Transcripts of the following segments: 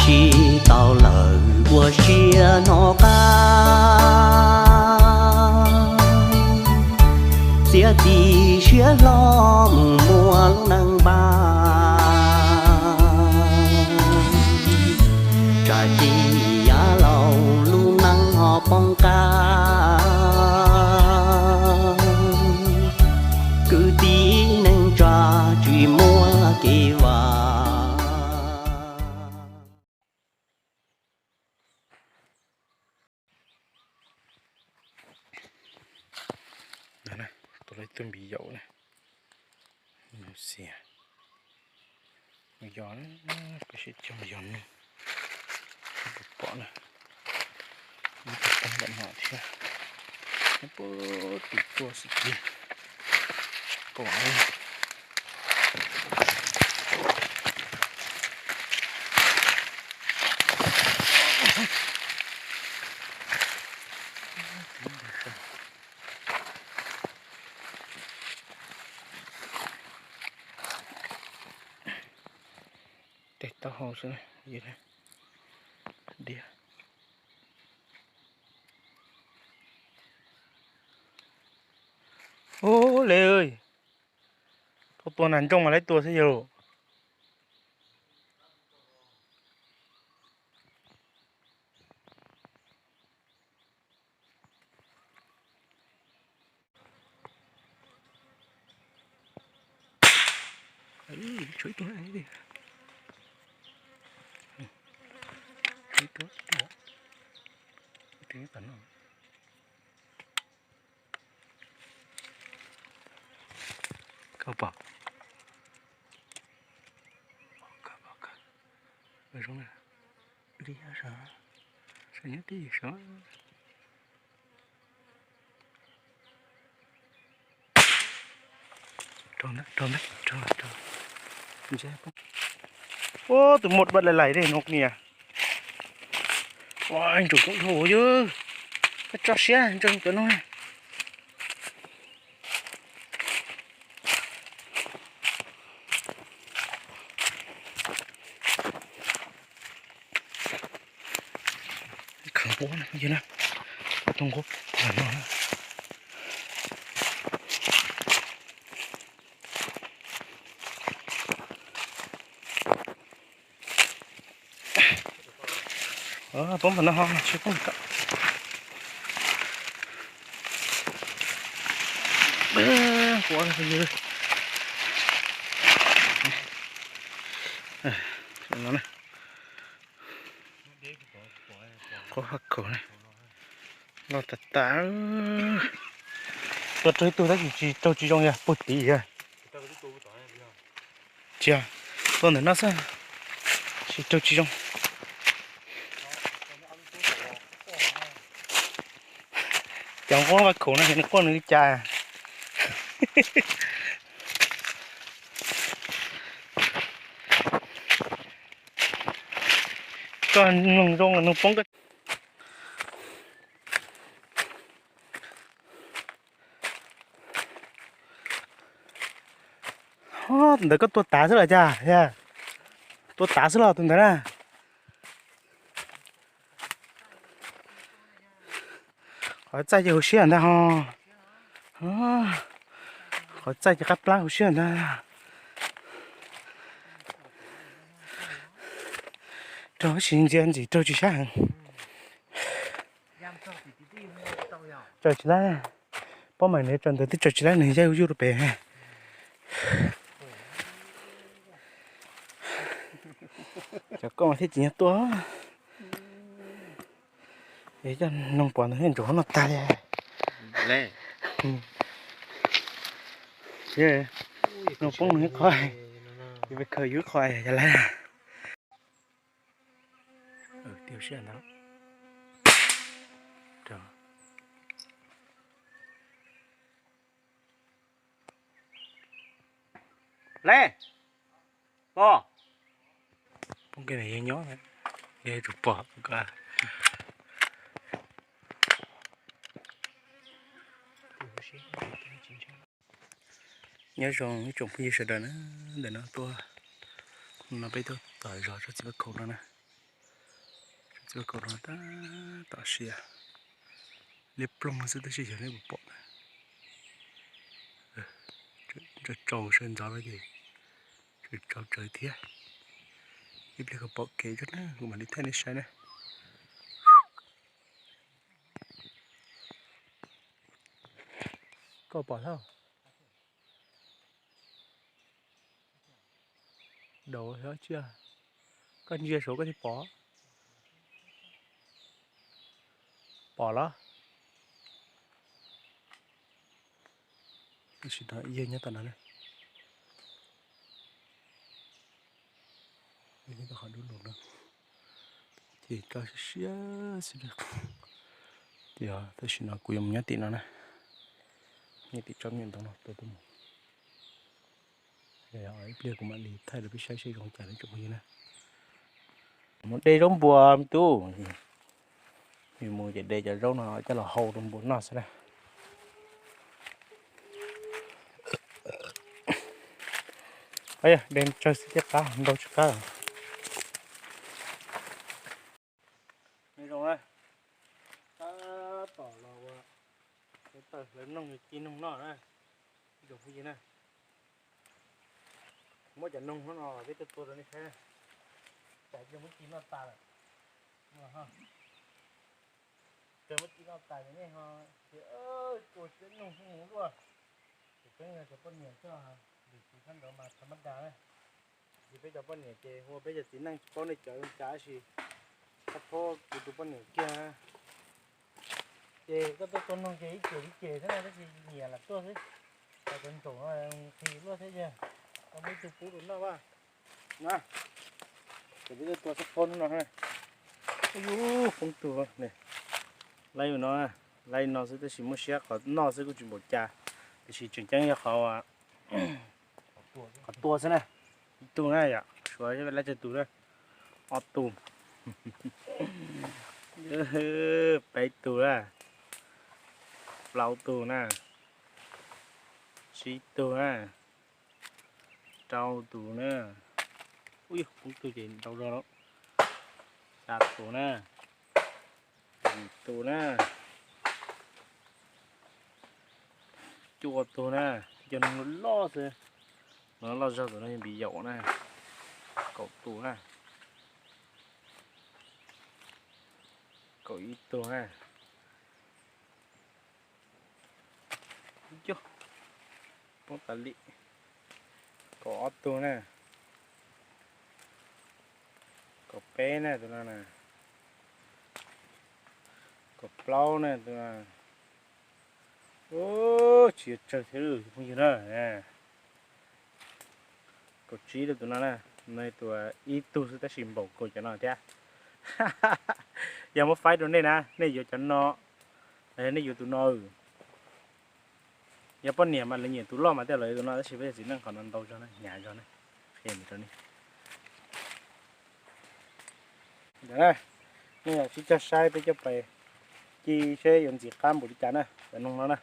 Tsis tau lawm ua siab hnov qab, txiav txim siab hlo mus muag lub neej npaj. Tsam tsis yav laus lub neej ho poob qab, kwv tij neej tsa tsis muaj kev vam. Tua lawv tus npis yaum na. Mus xia, mus yos na, peb sib cog mus yos nug, pom na. Ib tug poob ntawm no thiab, nyob puag tim tuaj xwb tiag. Pom na. Tes taub hau xwb na, diam. Ub, le, tau tua nas ntsooj mas lawv tua xwb yog. Tshuav ib tug, tshuav ib tug, ib tug tom no. Koj pom, koj pom, koj zoo na, li yog sav, sav nyob tib sav. Rau ntawd, rau ntawd, rau, rau. Ua tus muam npaj lais lais dej no niam. Ua ntsuag koob dhau yog, koj tso siab ntsoog cov no. Khawv nquab no yog na, tus nquab no na. Poob ntawm no ho tsis poob tom. Nquab no na. Nquab haj kaus na. Loj tas tas. Tua raug ib tug tab sis tsis raug tsis zoo yog puag tid yog. Tsis, tua ntawm no xwb, tsis raug tsis zoo. Cov nquab vaj khaum no nws quaj nws li cas. Koj mloog zoo nws poob koj. Tus ntawd koj tua tav xwb los cas? Tua tav xwb los tus ntawd na. Qhov txaij ces hauv siab ntag ho. Qhov txaij ces qab plab hauv siab ntag. Raug tab sis ntxias ntxim raug tsis sab heev. Tsaws tsis laib, pob mais nws tsaws ntawd twb tsaws tsis laib nws yaj yuj rau pem. Cov koj mas thiaj tsis nyob tuaj. Es coj noog pom ntawd thiaj ntsuav no tag li. Noog poob nws ib qho, khaws yus ib qho yog lawm. Tiag siab ntag. Le, pom. Poob kev na, yog nyob, yog tsum pom. Nyob zoo ib tsoom phooj ywg sawv daws na, ntawm no tuaj, no peb tuaj tom zos tsob txiv vaj khaum no na. Txua kaus no tab tom siav, liab ploog xwb tab sis yog nej puas pom na. Ntsau tsau sawv ntxov no ces tseem tsau tsawv thiab. Ib pliag kom pom kev tso na kuv mam li thaij nej saib na. Koj pom tau? Daus xyov tsia, koj ntsia saud koj thiaj pom. Pom los? Tam sim no yawg nyob tom no na. Yawg nyob tom qhov dub lug no. Ces koj siab siab xwb. Ces tam sim no kuv yuav mus nyob tim no na. Nyob tim tsob me ntoo no tua tuaj mus. Ib pliag kuv mam li thaij rau peb saib seb zoo cas na tsoom phooj ywg na. Mus de zaub npua me tub. Yus mus ces de cov zaub no coj los hau rau npua noj xwb na. De tsawg xwb thiaj qab, ntau tsis qab. Zoo na, tab tom los ua tawg hlawv noog ci noog noj na. Ib tsoom phooj ywg na, muab cov noog no peb tuaj tua rau nej saib na. Cas cov muab ci noj tas lawm. Cov muab ci noj tas ces nej ho tias tua siab noog mus luaj. Ces peb yog cov poj niam coj lwm tus sab nraud mas tham mab da na. Ces peb cov poj niam ces hu ua peb cov txiv neej tsis paub nej cov zoo cas tab sis thab phob kuv tus poj niam kiag. Ces koj tuaj tua noog ces ib cem ib cem xwb na tab sis nyiam lam tuaj xwb. Cov ntsaum no nqhis luaj thiab yog koj muab ib tug pub rau noj vaj na. Ces peb tuaj tua xab phob hnub no. Ub, poob tug. Laib no, laib no xwb tab sis muaj siab qhov noj xwb kuj tsis npaum cas, tiam sis tseem ceeb yog qhov, qhov tua xwb na. Ib tug na yom, suav laib tsawg tus na. Ob tug, peb tug na, plaub tug na, tsib tug na, rau tus na. Ub, poob tug ces ntau zog lawm. Xya tus na, yim tus na, cuaj tus na, cov noog loj xwb. No loj zog tus no yog npis yaum na. Kaum tus na, kaum ib tug na. Yog, poob tas li. Kaum ob tug na, kaum peb na tus no na, kaum plaub na tus no. Ub, tsis yog tsawg thiab phooj ywg na. Kaum tsib rau tus no na, no tus ib tug xwb tab sis npaum kawg cov no thiab. Yog muab faib rau nej na, nej yuav cov no, nej yuav tus no. Yog poj niam mas lawv nyiam tus loj mas tej lawv yuav tus no tab sis peb txiv neej qhov no ntau zog na, hnyav zog na. Qhia rau nej. Nej sib cog saib peb coj pais ci seb yuav ntxim qab npaum li cas na, cov noog no na.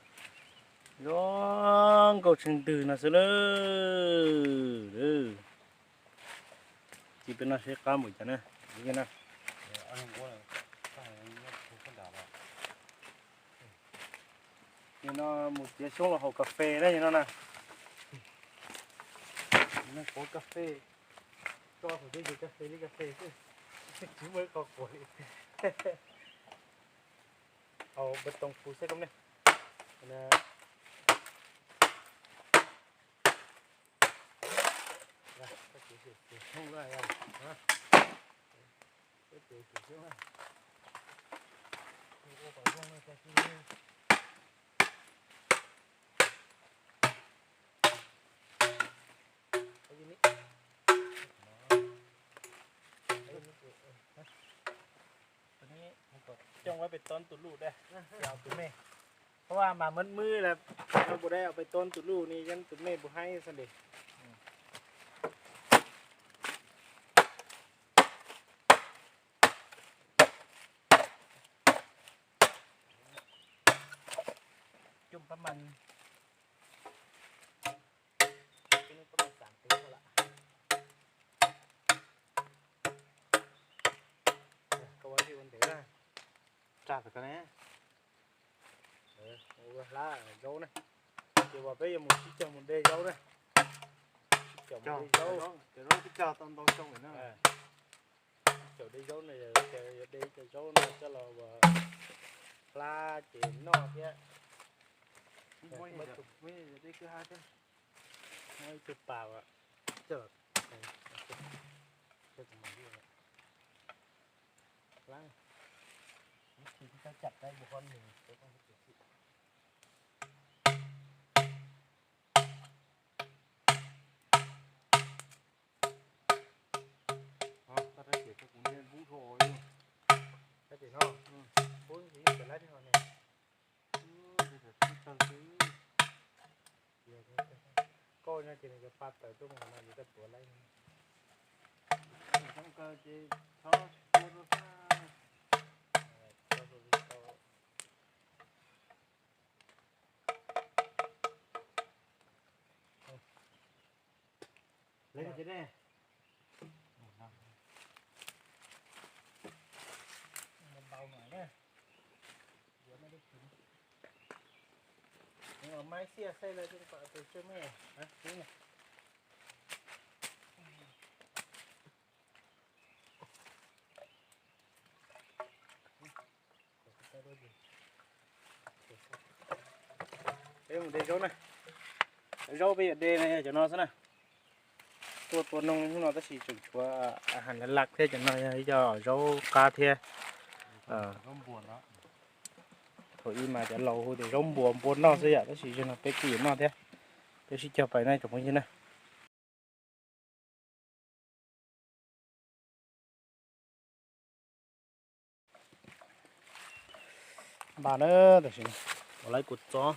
Zoo nkauj tshee ntwg no xwb lawm. Ci peb noj seb qab npaum cas na. Nim no mus txiav xyoob los haus kas fes na no na. Neeg quav kas fes, tso thaum twg yus kas fes li kas fes xwb, tsis muaj ib qho quav li. Haus npawg Toog puv xeb koob ne. Coj pais tod tus luj da, tus me, pab mas mab mwb la, no puas da pais tod tus luj ne, yog tus me puas haib xwb li. Coj pab mas, pab mas xam tus lawm. Tsa tau ko ne. Ua hlab zaub na. Ces uas peb yuav mus sib caug mus de zaub na. Sib caug mus de zaub. Cov zaub twb cog tau ntau xyoo lawm na. Sib caug de zaub no, yuav de cov zaub no coj los ua hlab ces noj thiab. Muab ib tug pas coj los, hlab. Koj no ces nws cov pa tawm tuaj mus no ces koj tuav laib. Zoo kawg ces txhob tua rau sab. Leej ces dej. Maiv xiaj xej lawm tej pom tus tswj mej. Peb mus de zaub na. Zaub peb yuav de na yog cov no xwb na. Tuaj tua noog hnub no tab sis tseem tshuav has lav laj thiab, cov no yog ib co zaub qab thiab. Thaum ub mas cov laus hu tias zaub npua, npua noj xwb yom, tab sis zaum no peb kuj yuav noj thiab. Peb sib cog pais na tsoom phooj ywg na. Npaj na, tam sim no ua laib kua txob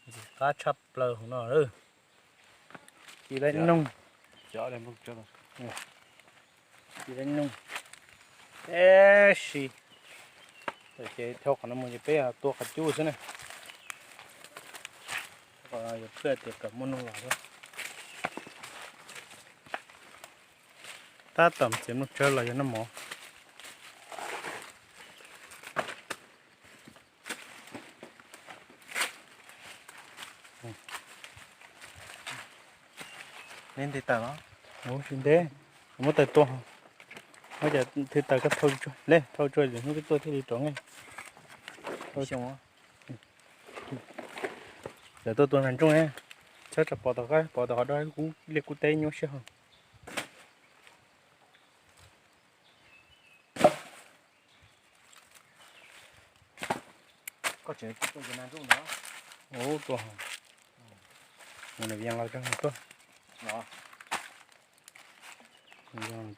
ntxim qab tshaj plaws hauv no. Ci laib noog, ci laib noog. Tab sis ces dhau qhov no mus ces peb tua qhov cub xwb na. Yuav phwj tias kom muaj noog los thiab. Tab tom txiav mloog tsawb los yog noj mov. Neb nte taws los? Ua tsis nte, muab taws tua. Muab cov thwj taws koj thauj tsuag le, thauj tsuag lwm hnub twb tuaj thiaj li rov nqaij. Lawv tuaj tua nas ntsooj, txhob tso pov tau, pov tau qhov dawb kub liaj kub teb nyuaj siab heev. Koj tseem tuaj tua nas ntsooj ntag? Ub, tuaj, mus nws vias los tso tuaj.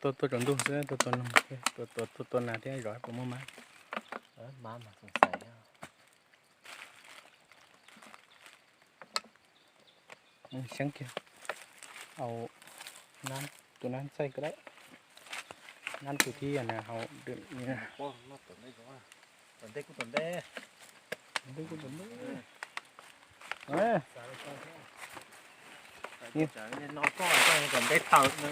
Tuaj, tuaj tsaus ntuj xwb, tuaj tua noog, tuaj tua nas thiab zov puas muaj mab. Xyeeb kiag, au, tus nab ntxaij ko lawm, nab tus thib na hauv. Nte tawm no.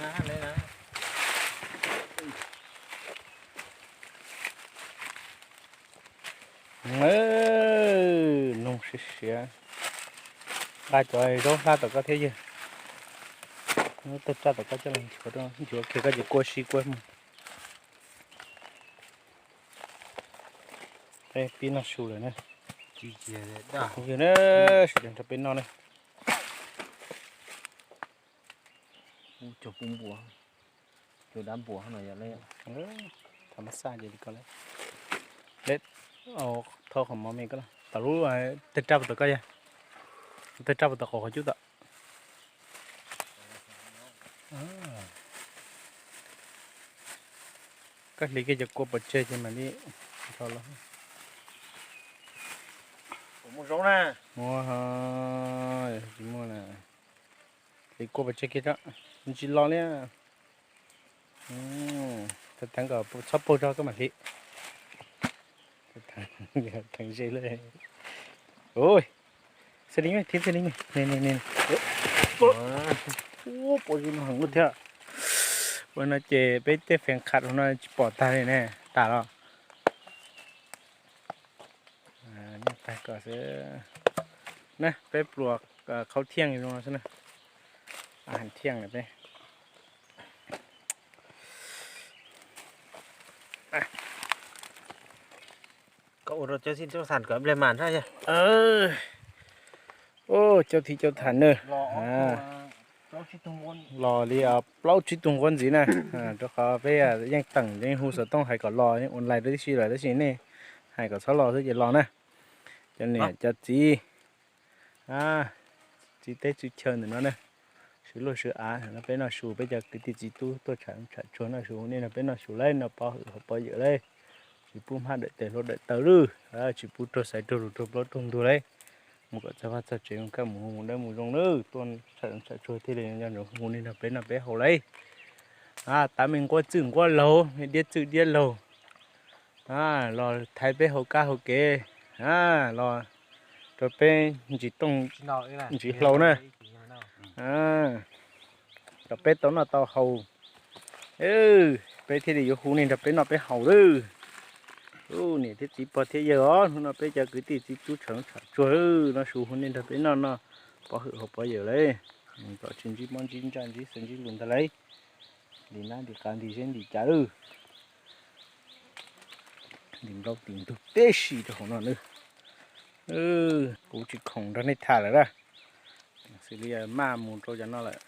Noog siav siav. Nqa cov zaub hlab tom koj thiab yawg. Tawg raj tom koj coj los nchuav, nchuav kiag koj ces kua si kua mus. Peb pib noj su lawm na. Yawg na, sawv daws nrog peb noj na. Cov pub npua, cov dab npua no yog le. Tham mas xaj ces li ko le. Le, thau qhov mov me ko, tom lub tawg raj puas tom koj yog, tawg raj puas tom qaum qhov cub tom. Koj hliv kiag cov kua pov tseg ces mam li nrho los. Muaj, tsis muaj na. Hliv kua pov tseg kiag tso, ntsis los li. Theev kom txhob paug tso koj mam hliv. Theev ze lawm. Xws li me, thib xws li me. Ua zoo no heev thiab. Ua no ces peb tej feem khat no tsis pom tag li ne, tas los. Kom xwb na, peb pluas qhau thiaj zoo no xwb na. Aw, hais thiaj na peb. Koj ua rau cov thib cov tham kom ple mas na. Cov thib cov tham na. Los li plaub tsib tug nquab ntxiv na. Rau qhov peb yeej teem yeej hu xov tooj hais kom los online rau tib si lawm tab sis nej hais kom txhob los xwb ces los na. Cov niam cov txiv, txiv teb txiv chaw ntawm no na, swv luaj swv av no peb noj su, peb cov kwv tij txiv tub tuaj tsham tsham tsuag noj su, nej nrog peb noj su lauj, noj pov hwm hauv pov yawm lauj. Tsis pub hmab dawm tes hluas dawm taw lauj, tsis pub raug xaiv raug lus raug plaub raug ntug lauj. Mus kom txog vaj txog tsev mus kaj mus hu mus dawb mus zoo lauj, tuaj tsham tsham tsuag thiaj li nco ntsoov hu nej nrog peb noj peb haus lauj. Tav me nquab txwj nquab laug, me diab txwj diab laug, los thaiv peb hauv kab hauv kev, los rau peb ntsis tooj ntsis hlau na, kom peb tau noj tau haus, peb thiaj li yuav hu nej nrog peb noj peb haus lauj. Niam thiab txiv pog thiab yawg os, hnub no peb cov kwv tij txiv tub tsham tsham tsuag lauj, noj su hu nej nrog peb noj, noj pov hwm hauv pov yawm lauj. Kom tsis ntsib mob ntsib ntsaj ntsib xav ntsib lus ntag lauj. Ntim nab ntim qav ntim zeb ntim cav lauj. Ntim nplaub ntim ntug tib si rau hauv no na. Kuv tsis khoom nrog nej tham lawm na, xws li maj mus rau cov no lawm.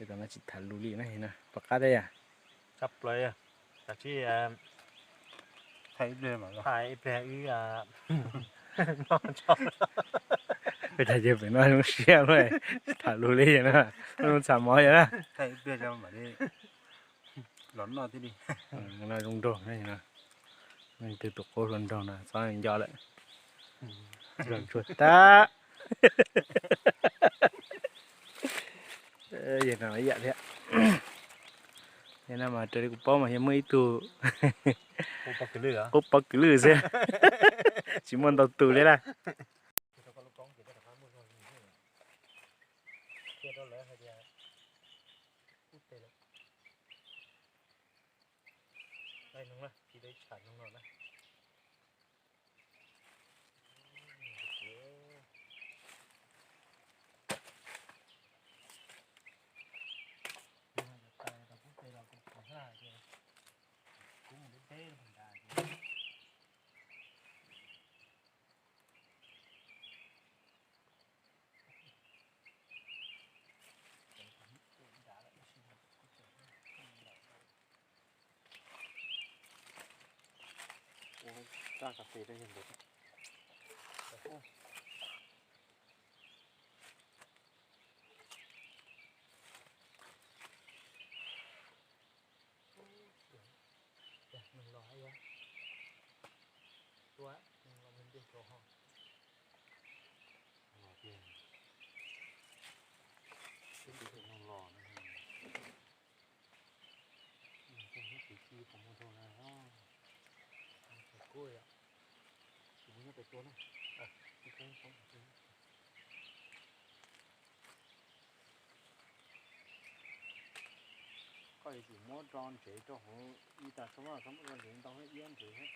Tam no tsis tham lus li na, pom qab thiab yom. Peb tag cia pem no zoo siab lauj, tsis tham lus li na, zoo txham mov yom na. Los noj thiab li. No zoo nraug na, leej twg tus qub hluas nraug no txhob nco lawm. Nraug tsuag tag. Yog no ib yam thiab. Yog no mas raws li kuv paub mas yog muaj ib tug qub pob kws lwj xwb, tsis muaj ntau tus li lawm. Ua raj kas fes rau yawg ntawd. Neeg los hais yog tua, neeg los ntiag tau ho. Los tiag, twb ntiag tau neeg los no. Neeg tej hnub kwv tij qhov muag dhau na. Kuv yom, kuv nyob pem tua na. Koj yuav tsum muab rau ntsev rau hauv ib tas txhob, txhob muab rau ntsev ntau thiab, iab ntsev thiab.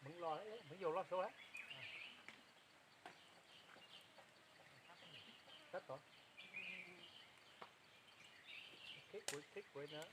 Mv los, mv yau los sau lawm. Tab tom khib kuv, khib kuv na.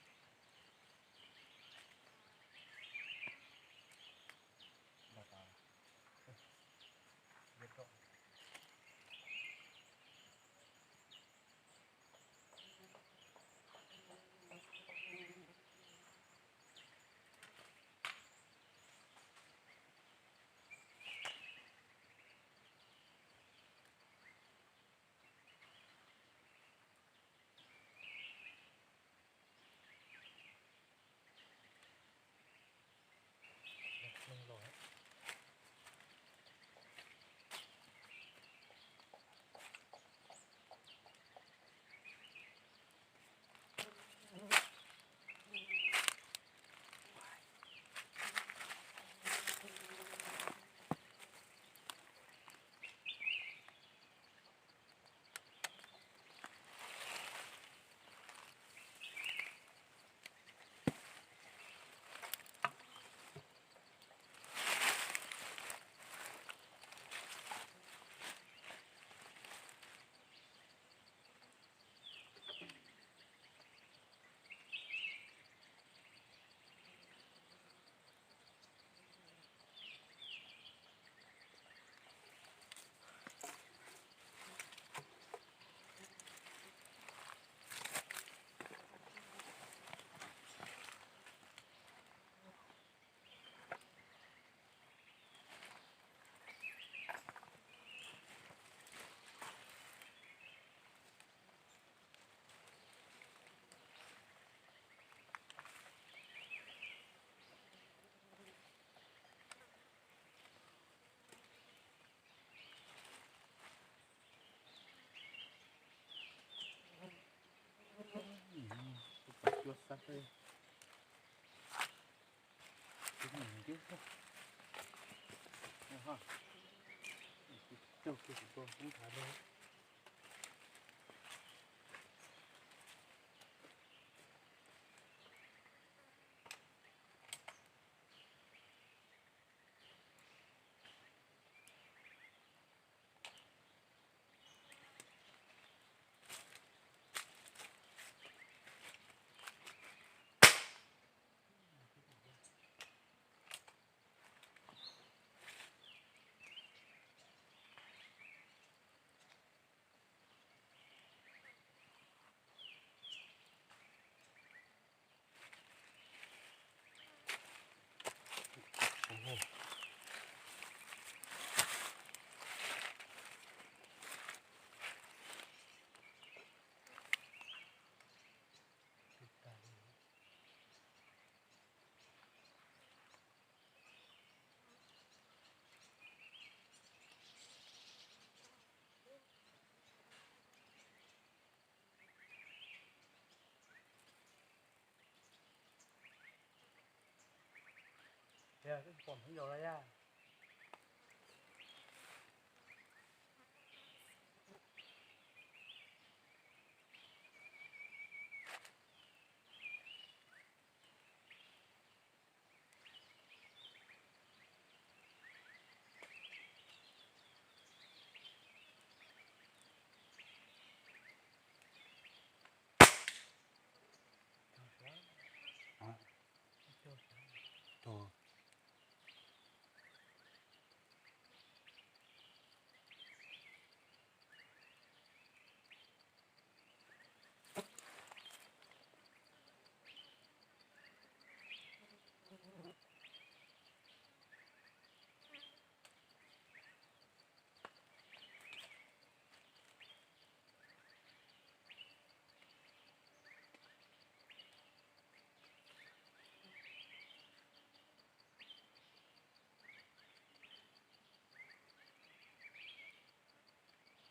Yog twb pom hmoov yau lawm yaj.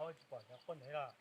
Tsis pom cov quaj ntev lawm.